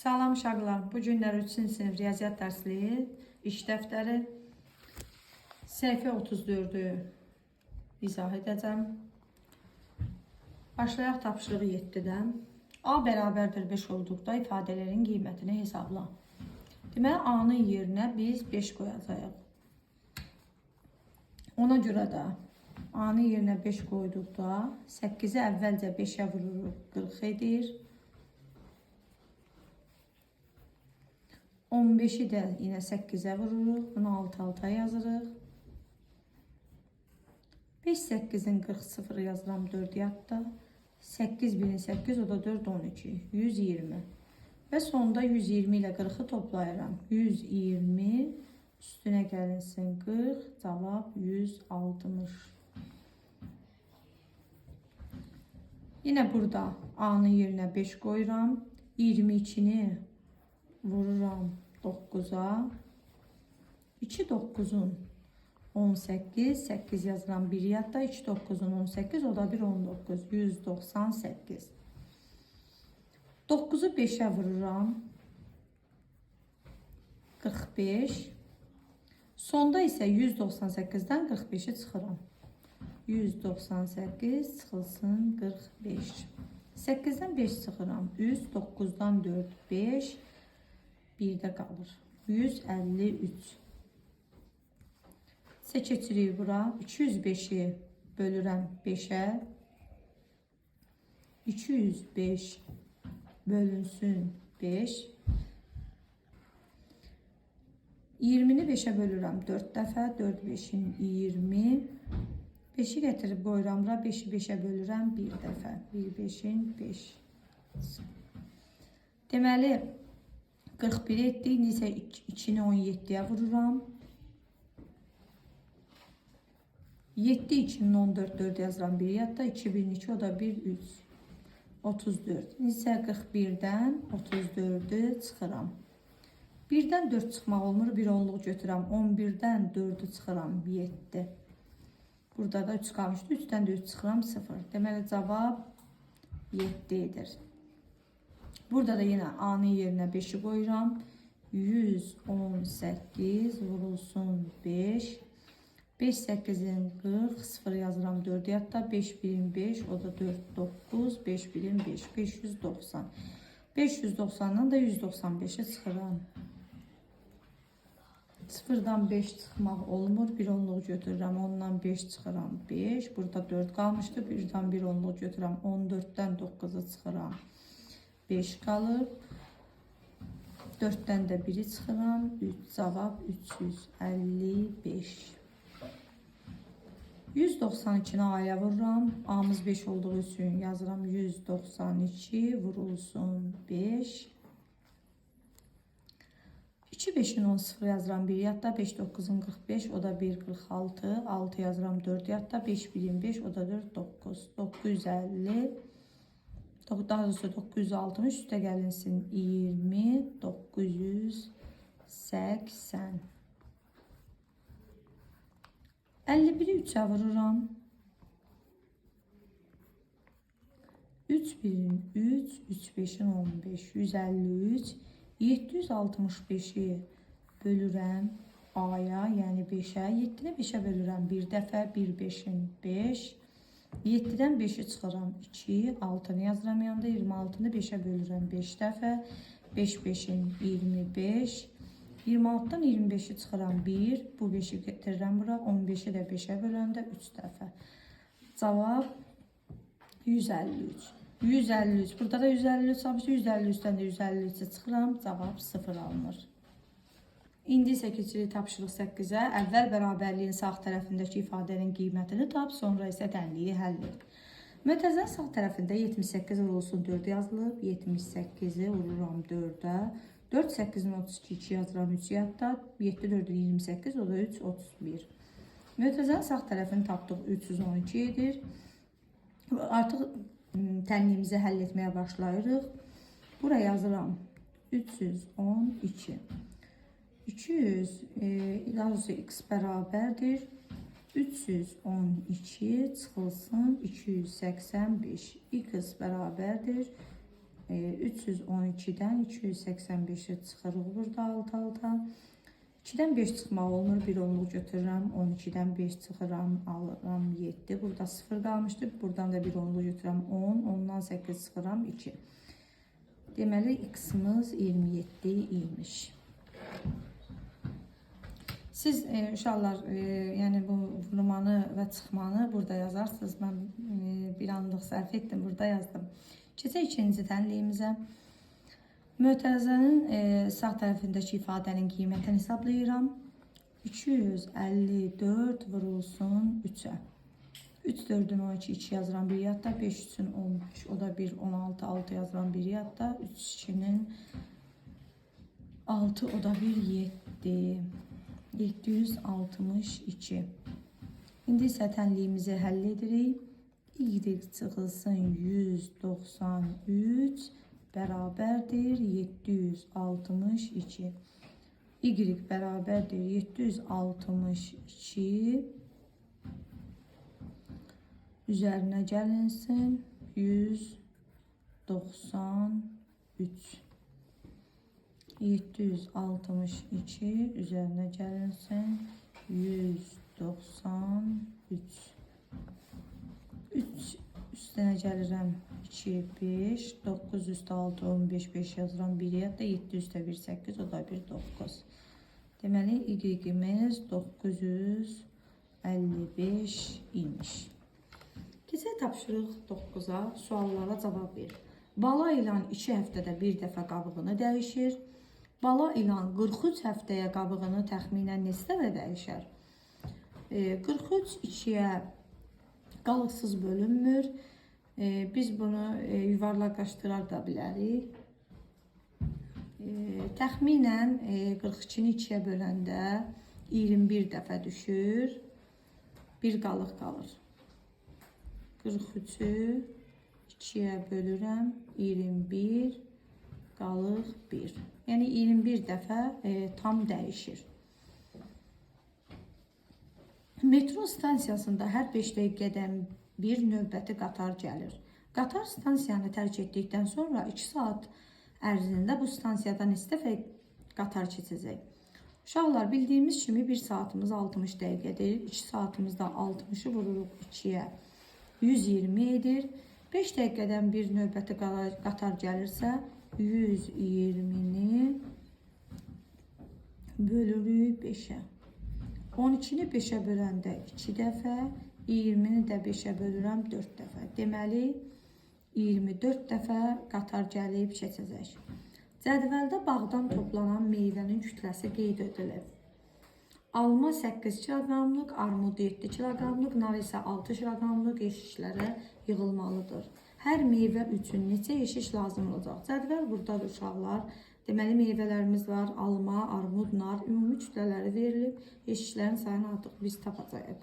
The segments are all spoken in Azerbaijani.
Salam uşaqlar. Bu günlər 3-cü sinif riyaziyyat dərsliyi iş dəftəri səhifə 34-ü izah edəcəm. Başlayaq tapşırığı 7-dən. A bərabərdir 5 olduqda ifadələrin qiymətini hesabla. Deməli, A-nın yerinə biz 5 qoyacağıq. Ona görə də A-nın yerinə 5 qoyduqda 8-i əvvəlcə 5-ə vururuq, 40 edir. 15-i də yenə 8-ə vururuq. Bunu 6-6-a yazırıq. 5 8-in 40 0 yazıram 4 yadda. 8 1-in 8, o da 4 12. 120. Və sonda 120 ilə 40-ı toplayıram. 120 üstünə gəlinsin 40, cavab 160. Yenə burada A-nın yerinə 5 qoyuram. 22-ni vururam 9-a. 2 9-un 18, 8 yazıram 1 yadda. 2 9-un 18, o da 1 19, 198. 9-u 5-ə vururam. 45. Sonda isə 198-dən 45-i çıxıram. 198 çıxılsın 45. 8-dən 5 çıxıram. 3, 9-dan 4, 5. 1 də qalır. 153. Isə keçirik bura. 205-i bölürəm 5-ə. 205 bölünsün 5. 20-ni 5-ə bölürəm 4 dəfə. 4 5-in 20. 5-i gətirib qoyuram bura. 5-i 5-ə bölürəm 1 dəfə. 1 5-in 5. Deməli 41 etdik. İndi isə 2-ni 17-yə vururam. 7 2-nin 14 4 yazıram 1 yadda. 2 1 2 o da 1 3. 34. İndi isə 41-dən 34-ü çıxıram. 1-dən 4 çıxmaq olmur. 1 onluq götürürəm. 11-dən 4-ü çıxıram. 7. Burada da 3 qalmışdı. 3-dən də 3 çıxıram 0. Deməli cavab 7 edir. Burada da yenə A-nın yerinə 5-i qoyuram. 118 vurulsun 5. 5 8-in 40, 0 yazıram 4 yadda. 5 1-in 5, o da 4 9, 5 1-in 5, 590. 590-dan da 195-i çıxıram. 0-dan 5 çıxmaq olmur. 1 onluq götürürəm. 10-dan 5 çıxıram. 5. Burada 4 qalmışdı. 1-dən 1 onluq götürürəm. 14-dən 9-u çıxıram. 5 qalır. 4-dən də 1-i çıxıram. 3 cavab 355. 192-ni A-ya vururam. A-mız 5 olduğu üçün yazıram 192 vurulsun 5. 2 5-in 10 0 yazıram 1 yadda. 5 9-un 45, o da 1 46. 6 yazıram 4 yadda. 5 1-in 5, o da 4 9. 950. Daha doğrusu 960 üstə gəlinsin 20 980. 51-i 3-ə vururam. 3 1-in 3, 3 5-in 15, 153. 765-i bölürəm A-ya, yəni 5-ə. 7-ni 5-ə bölürəm bir dəfə, 1 5-in 5. 7-dən 5-i çıxıram 2, 6-nı yazıram yanında, 26-nı 5-ə bölürəm 5 dəfə. 5 5-in 25. 26-dan 25-i çıxıram 1, bu 5-i gətirirəm bura, 15-i də 5-ə böləndə 3 dəfə. Cavab 153. 153. Burada da 153 almışdı. 153-dən də 153-ü çıxıram. Cavab 0 alınır. İndi isə keçirik tapşırıq 8-ə. Əvvəl bərabərliyin sağ tərəfindəki ifadənin qiymətini tap, sonra isə tənliyi həll et. Mötərizənin sağ tərəfində 78 vurulsun 4 yazılıb. 78-i vururam 4-ə. 4 8-in 32 2 yazıram 3 yadda. 7 4-ün 28, o da 3 31. Mötərizənin sağ tərəfini tapdıq 312 edir. Artıq tənliyimizi həll etməyə başlayırıq. Bura yazıram 312. 200, daha doğrusu x bərabərdir. 312 çıxılsın 285. X bərabərdir. 312-dən 285-i çıxırıq burada alt-alta. 2-dən 5 çıxmaq olmur, 1 onluq götürürəm. 12-dən 5 çıxıram, alıram 7. Burada 0 qalmışdı. Buradan da 1 onluq götürürəm 10. 10-dan 8 çıxıram 2. Deməli, x-imiz 27 imiş. Siz uşaqlar, yəni bu vurmanı və çıxmanı burada yazarsınız. Mən bir anlıq səhv etdim, burada yazdım. Keçək ikinci tənliyimizə. Mötərizənin sağ tərəfindəki ifadənin qiymətini hesablayıram. 254 vurulsun 3-ə. 3 4-ün 12, 2 yazıram bir yadda. 5 3-ün 13, o da 1, 16, 6 yazıram bir yadda. 3 2-nin 6, o da 1, 7. 762. İndi isə tənliyimizi həll edirik. Y çıxılsın 193 bərabərdir 762. Y bərabərdir 762. Üzərinə gəlinsin 193. 762 üzərinə gəlinsin 193. 3 üstünə gəlirəm 2, 5, 9 üstə 6, 15, 5 yazıram 1 yadda, 7 üstə 1, 8, o da 1, 9. Deməli, Y-imiz 955 imiş. Keçək tapşırıq 9-a, suallara cavab ver. Bala ilan 2 həftədə bir dəfə qabığını dəyişir. Bala ilan 43 həftəyə qabığını təxminən neçə dəfə dəyişər? 43 2-yə qalıqsız bölünmür. Biz bunu yuvarlaqlaşdırar da bilərik. Təxminən 42-ni 2-yə böləndə 21 dəfə düşür. Bir qalıq qalır. 43-ü 2-yə bölürəm. 21 qalıq 1. Yəni 21 dəfə tam dəyişir. Metro stansiyasında hər 5 dəqiqədən bir növbəti qatar gəlir. Qatar stansiyanı tərk etdikdən sonra 2 saat ərzində bu stansiyada neçə dəfə qatar keçəcək? Uşaqlar, bildiyimiz kimi 1 saatımız 60 dəqiqədir. 2 saatımızda 60-ı vururuq 2-yə. 120 edir. 5 dəqiqədən bir növbəti qatar gəlirsə 120-ni bölürük 5-ə. 12-ni 5-ə böləndə 2 dəfə, 20-ni də 5-ə bölürəm 4 dəfə. Deməli, 24 dəfə qatar gəlib keçəcək. Cədvəldə bağdan toplanan meyvənin kütləsi qeyd edilib. Alma 8 kiloqramlıq, armud 7 kiloqramlıq, nar isə 6 kiloqramlıq yeşiklərə yığılmalıdır. Hər meyvə üçün neçə yeşik lazım olacaq? Cədvəl buradadır uşaqlar. Deməli, meyvələrimiz var. Alma, armud, nar. Ümumi kütlələri verilib. Yeşiklərin sayını artıq biz tapacağıq.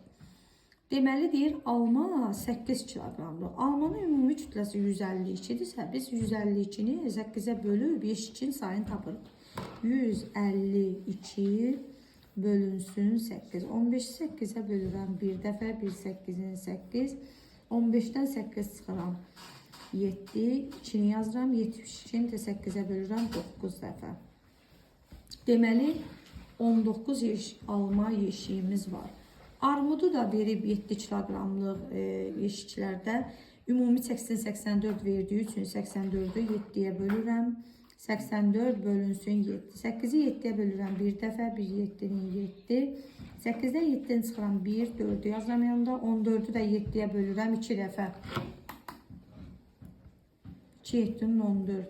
Deməli, deyir, alma 8 kiloqramlıq. Almanın ümumi kütləsi 152-dirsə, biz 152-ni 8-ə bölüb yeşikin sayını tapırıq. 152 bölünsün 8. 15-i 8-ə bölürəm bir dəfə. 1 8-in 8. 15-dən 8 çıxıram. 7, 2-ni yazıram. 72-ni də 8-ə bölürəm 9 dəfə. Deməli, 19 alma yeşiyimiz var. Armudu da verib 7 kiloqramlıq yeşiklərdə. Ümumi çəkisini 84 verdiyi üçün 84-ü 7-yə bölürəm. 84 bölünsün 7. 8-i 7-yə bölürəm bir dəfə. 1 7-nin 7. 8-dən 7-ni çıxıram 1, 4-ü yazıram yanında. 14-ü də 7-yə bölürəm 2 dəfə. 2 7-nin 14.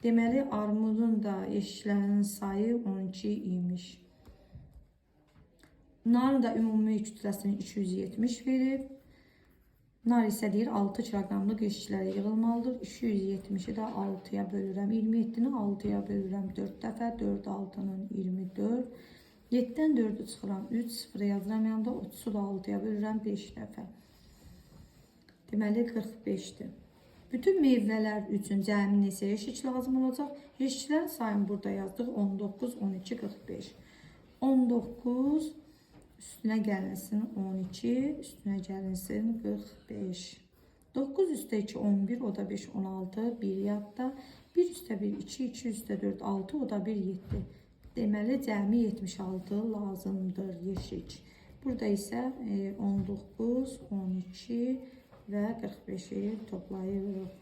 Deməli, armudun da yeşiklərinin sayı 12 imiş. Narın da ümumi kütləsini 270 verib. Nar isə deyir 6 kiloqramlıq yeşiklərə yığılmalıdır. 270-i də 6-ya bölürəm. 27-ni 6-ya bölürəm 4 dəfə. 4 6-nın 24. 7-dən 4-ü çıxıram 3, 0 yazıram yanında. 30-u da 6-ya bölürəm 5 dəfə. Deməli 45-dir. Bütün meyvələr üçün cəmi neçə yeşik lazım olacaq? Yeşiklərin sayını burada yazdıq. 19, 12, 45. 19 üstünə gəlinsin 12, üstünə gəlinsin 45. 9 üstə 2, 11, o da 5, 16, 1 yadda. 1 üstə 1, 2, 2 üstə 4, 6, o da 1, 7. Deməli, cəmi 76 lazımdır yeşik. Burada isə 19, 12 və 45-i toplayırıq.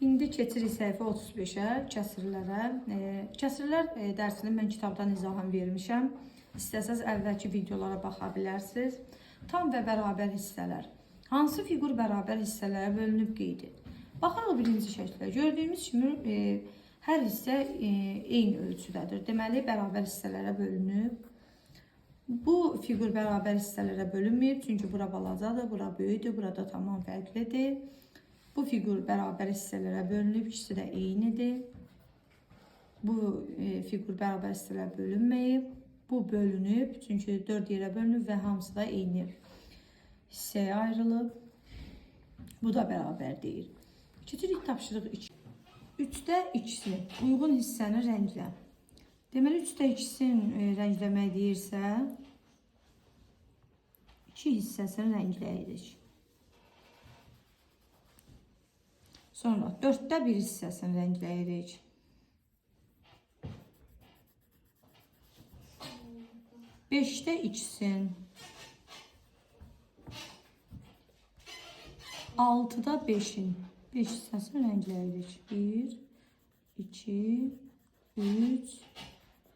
İndi keçirik səhifə 35-ə, kəsirlərə. Kəsirlər dərsini mən kitabdan izahını vermişəm. İstəsəz əvvəlki videolara baxa bilərsiniz. Tam və bərabər hissələr. Hansı fiqur bərabər hissələrə bölünüb qeyd et. Baxırıq birinci şəklə. Gördüyümüz kimi hər hissə eyni ölçüdədir. Deməli, bərabər hissələrə bölünüb. Bu fiqur bərabər hissələrə bölünməyib. Çünki bura balacadır, bura böyükdür, burada tamam fərqlidir. Bu fiqur bərabər hissələrə bölünüb, ikisi də eynidir. Bu fiqur bərabər hissələrə bölünməyib. Bu bölünüb, çünki 4 yerə bölünüb və hamısı da eyni hissəyə ayrılıb. Bu da bərabər deyil. Keçirik tapşırıq 2. 3-də 2-si uyğun hissəni rənglə. Deməli 3-də 2-sini rəngləmək deyirsə, 2 hissəsini rəngləyirik. Sonra 4-də 1 hissəsini rəngləyirik. 5-də 2-sin. 6-da 5-in. 5 hissəsini rəngləyirik. 1, 2, 3,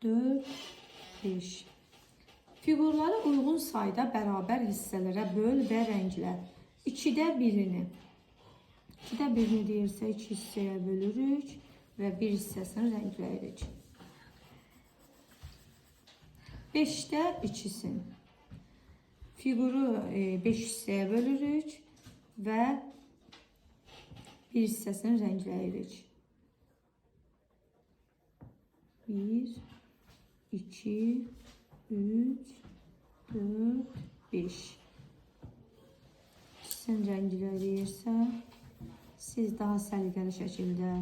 4, 5. Fiqurları uyğun sayda bərabər hissələrə böl və rənglə. 2-də 1-ini. 2-də 1-ini deyirsə 2 hissəyə bölürük və 1 hissəsini rəngləyirik. 5-də 2-sin. Fiquru 5 hissəyə bölürük və 1 hissəsini rəngləyirik. 1, 2, 3, 4, 5. İkisini rəngləyirsə, siz daha səliqəli şəkildə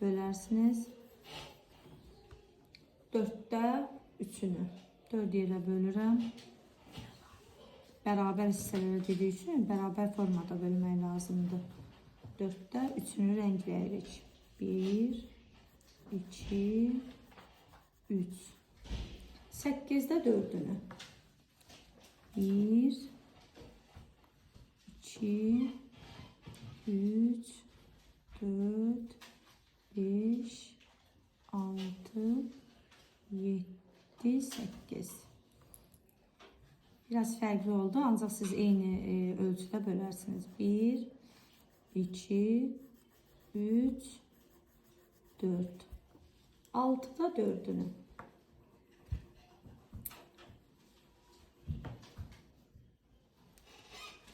bölərsiniz. 4-də 3-ünü 4 yerə bölürəm. Bərabər hissələrə dediyi üçün bərabər formada bölmək lazımdır. 4-də 3-ünü rəngləyirik. 1, 2, 3. 8-də 4-ünü. 1, 2, 3, 4, 5, 6, 7, 8. Biraz fərqli oldu, ancaq siz eyni ölçüdə bölərsiniz. 1, 2, 3, 4. 6-da 4-ünü.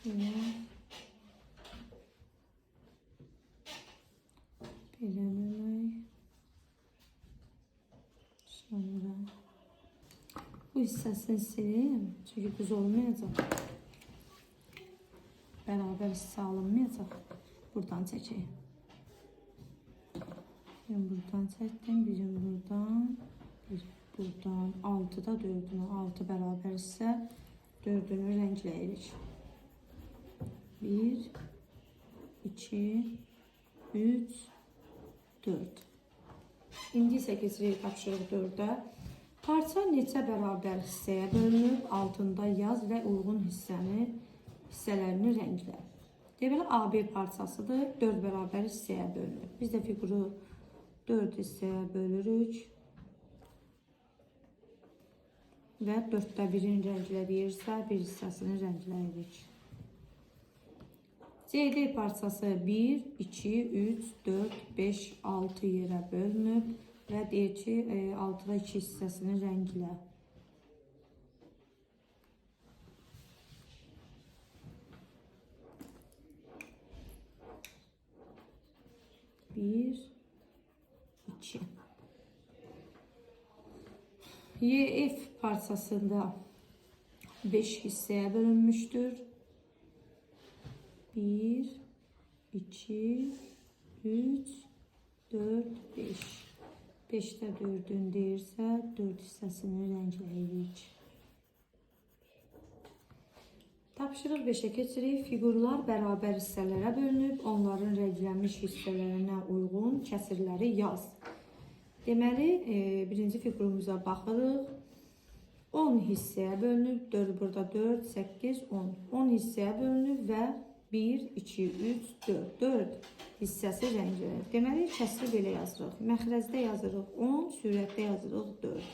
Belə. Belə bölmək. Sonra bu hissəsini silim. Çünki düz olmayacaq. Bərabər hissə alınmayacaq. Buradan çəkək. Birini buradan çəkdim, birini buradan, bir buradan. 6-da 4-ünü, 6 bərabər hissə 4-ünü rəngləyirik. 1, 2, 3, 4. İndi isə keçirik tapşırıq 4-ə. Parça neçə bərabər hissəyə bölünüb, altında yaz və uyğun hissələrini rənglə. Deməli, AB parçasıdır, 4 bərabər hissəyə bölünür. Biz də fiquru 4 hissəyə bölürük. Və 4-də 1-ini rənglə deyirsə, bir hissəsini rəngləyirik. CD parçası 1, 2, 3, 4, 5, 6 yerə bölünüb və deyir ki, 6-da 2 hissəsini rənglə. Bir, 2. YF parçasında 5 hissəyə bölünmüşdür. 1, 2, 3, 4, 5. 5-də 4-ün deyirsə, 4 hissəsini rəngləyirik. Tapşırıq 5-ə keçirik. Fiqurlar bərabər hissələrə bölünüb, onların rənglənmiş hissələrinə uyğun kəsirləri yaz. Deməli, birinci fiqurumuza baxırıq. 10 hissəyə bölünüb, 4 burada 4, 8, 10. 10 hissəyə bölünüb və 1, 2, 3, 4. 4 hissəsi rənglənir. Deməli, kəsiri belə yazırıq. Məxrəcdə yazırıq 10, sürətdə yazırıq 4.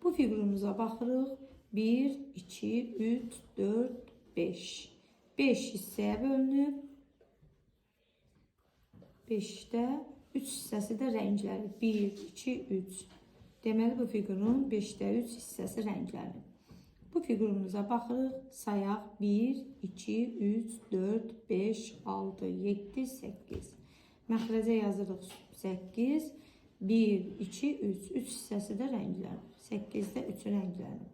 Bu fiqurumuza baxırıq. 1, 2, 3, 4, 5. 5 hissəyə bölünüb. 5-də 3 hissəsi də rənglənir. 1, 2, 3. Deməli, bu fiqurun 5-də 3 hissəsi rənglənir. Bu fiqurumuza baxırıq. Sayaq 1, 2, 3, 4, 5, 6, 7, 8. Məxrəcə yazırıq 8. 1, 2, 3. 3 hissəsi də rənglənir. 8-də 3-ü rənglənir.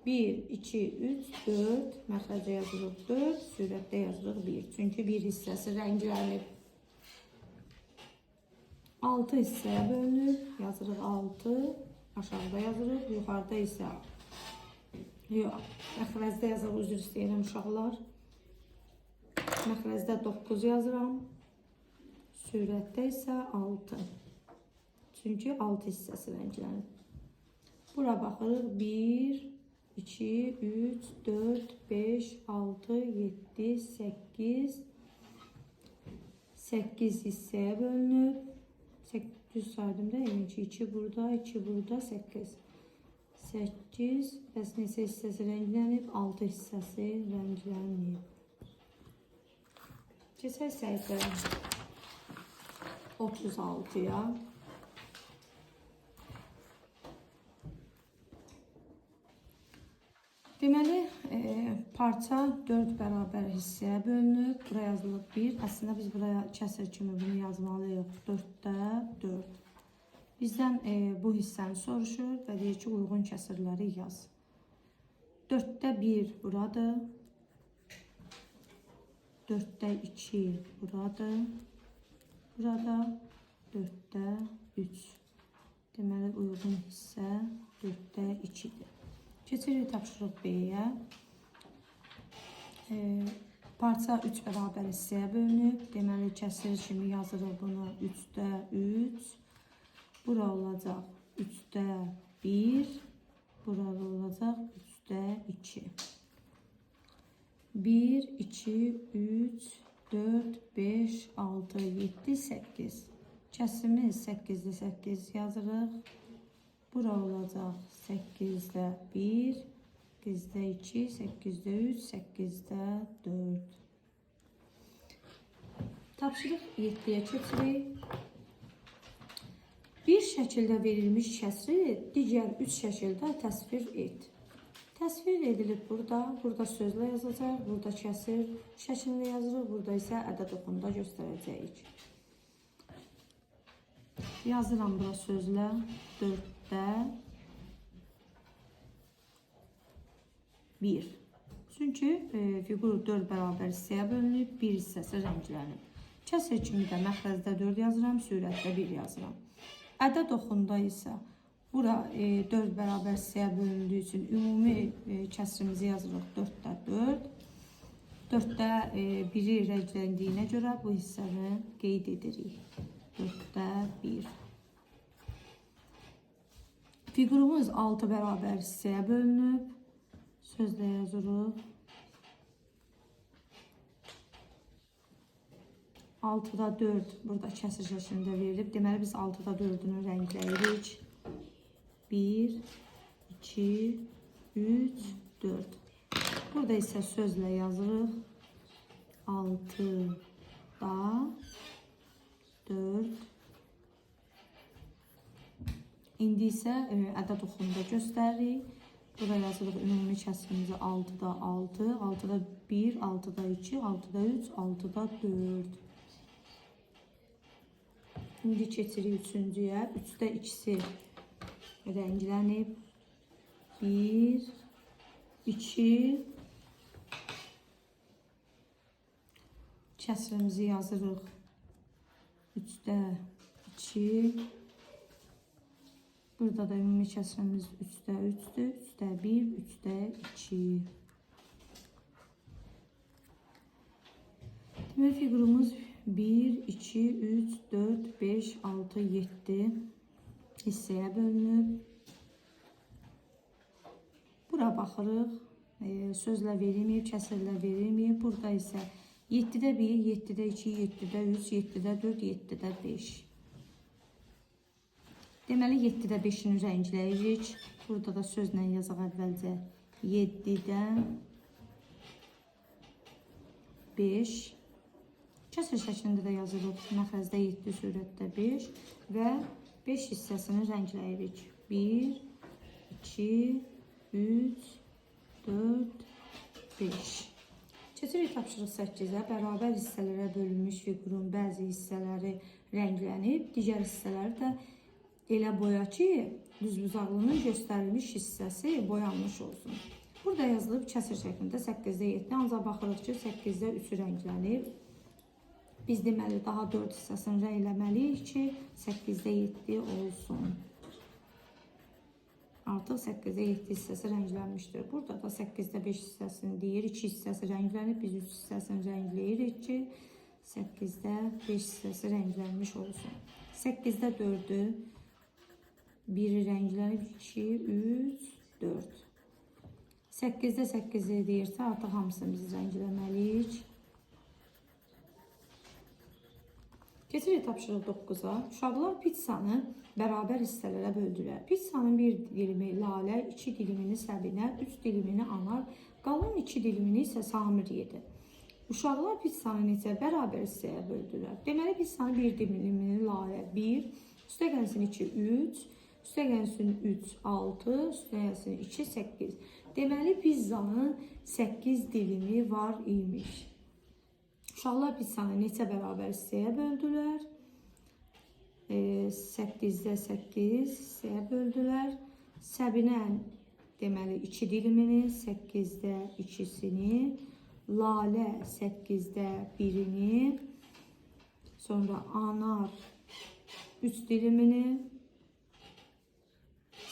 1, 2, 3, 4. Məxrəcə yazırıq 4. Sürətdə yazırıq 1. Çünki bir hissəsi rənglənib. 6 hissəyə bölünür. Yazırıq 6. Aşağıda yazırıq. Yuxarıda isə yox, məxrəcdə yazırıq, üzr istəyirəm uşaqlar. Məxrəcdə 9 yazıram. Sürətdə isə 6. Çünki 6 hissəsi rənglənib. Bura baxırıq. 1, 2, 3, 4, 5, 6, 7, 8. 8 hissəyə bölünüb. 8 saydım da, yəni ki, 2 burada, 2 burada, 8. 8, bəs neçə hissəsi rənglənib? 6 hissəsi rənglənib. Keçək səhifə 36-ya. Deməli, parça 4 bərabər hissəyə bölünüb. Bura yazılıb 1. Əslində biz buraya kəsir kimi bunu yazmalıyıq. 4-də 4. Bizdən bu hissəni soruşur və deyir ki, uyğun kəsirləri yaz. 4-də 1 buradır. 4-də 2 buradır. Burada 4-də 3. Deməli, uyğun hissə 4-də 2-dir. Keçirik tapşırıq B-yə. Parça 3 bərabər hissəyə bölünüb. Deməli, kəsir kimi yazırıq bunu 3-də 3. Bura olacaq 3-də 1. Burada olacaq 3-də 2. 1, 2, 3, 4, 5, 6, 7, 8. Kəsirimiz 8-də 8 yazırıq. Bura olacaq 8-də 1, 8-də 2, 8-də 3, 8-də 4. Tapşırıq 7-yə keçirik. Bir şəkildə verilmiş kəsri digər 3 şəkildə təsvir et. Təsvir edilib burada. Burada sözlə yazacaq, burada kəsir şəklində yazırıq, burada isə ədəd oxunda göstərəcəyik. Yazıram bura sözlə 4-də 1. Çünki fiqur 4 bərabər hissəyə bölünüb, bir hissəsi rənglənib. Kəsir kimi də məxrəcdə 4 yazıram, sürətdə 1 yazıram. Ədəd oxunda isə bura 4 bərabər hissəyə bölündüyü üçün ümumi kəsirimizi yazırıq 4-də 4. 4-də 1-i rəngləndiyinə görə bu hissəni qeyd edirik. 4-də 1. Fiqurumuz 6 bərabər hissəyə bölünüb. Sözlə yazırıq. 6-da 4 burada kəsir şəklində verilib. Deməli, biz 6-da 4-ünü rəngləyirik. 1, 2, 3, 4. Burada isə sözlə yazırıq. 6-da 4. İndi isə ədəd oxunda göstəririk. Bura yazırıq ümumi kəsirimizi 6-da 6, 6-da 1, 6-da 2, 6-da 3, 6-da 4. İndi keçirik üçüncüyə. 3-də 2-si rənglənib. 1, 2, kəsirimizi yazırıq. 3-də 2. Burada da ümumi kəsirimiz 3-də 3-dür. 3-də 1, 3-də 2. Demək, fiqurumuz 1, 2, 3, 4, 5, 6, 7 hissəyə bölünüb. Bura baxırıq. Sözlə verilməyib, kəsirlə verilməyib. Burada isə 7-də 1, 7-də 2, 7-də 3, 7-də 4, 7-də 5. Deməli, 7-də 5-ini rəngləyirik. Burada da sözlə yazaq əvvəlcə. 7-də 5. Kəsir şəklində də yazırıq. Məxrəzdə 7, sürətdə 5 və 5 hissəsini rəngləyirik. 1, 2, 3, 4, 5. Keçirik tapşırıq 8-ə. Bərabər hissələrə bölünmüş fiqurun bəzi hissələri rənglənib, digər hissələri də elə boya ki, düzbucaqlının göstərilmiş hissəsi boyanmış olsun. Burada yazılıb kəsir şəklində 8-də 7, ancaq baxırıq ki, 8-də 3-ü rənglənib. Biz deməli daha 4 hissəsini rəngləməliyik ki, 8-də 7 olsun. Artıq 8-də 7 hissəsi rənglənmişdir. Burada da 8-də 5 hissəsini deyir, 2 hissəsi rənglənib, biz 3 hissəsini rəngləyirik ki, 8-də 5 hissəsi rənglənmiş olsun. 8-də 4-ü, 1-i rənglənib, 2, 3, 4. 8-də 8-i deyirsə, artıq hamısını biz rəngləməliyik. Keçirik tapşırıq 9-a. Uşaqlar pizzanı bərabər hissələrə böldülər. Pizzanın bir dilimi Lalə, 2 dilimini Səbinə, 3 dilimini Anar, qalan 2 dilimini isə Samir yedi. Uşaqlar pizzanı neçə bərabər hissəyə böldülər? Deməli, pizzanın bir dilimini Lalə 1, üstə gəlsin 2, 3, üstə gəlsin 3, 6, üstə gəlsin 2, 8. Deməli, pizzanın 8 dilimi var imiş. Uşaqlar pizzanı neçə bərabər hissəyə böldülər? 8-də 8 hissəyə böldülər. Səbinə deməli 2 dilimini, 8-də 2-sini, Lalə 8-də 1-ini, sonra Anar 3 dilimini,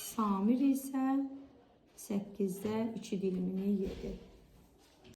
Samir isə 8-də 2 dilimini yedi.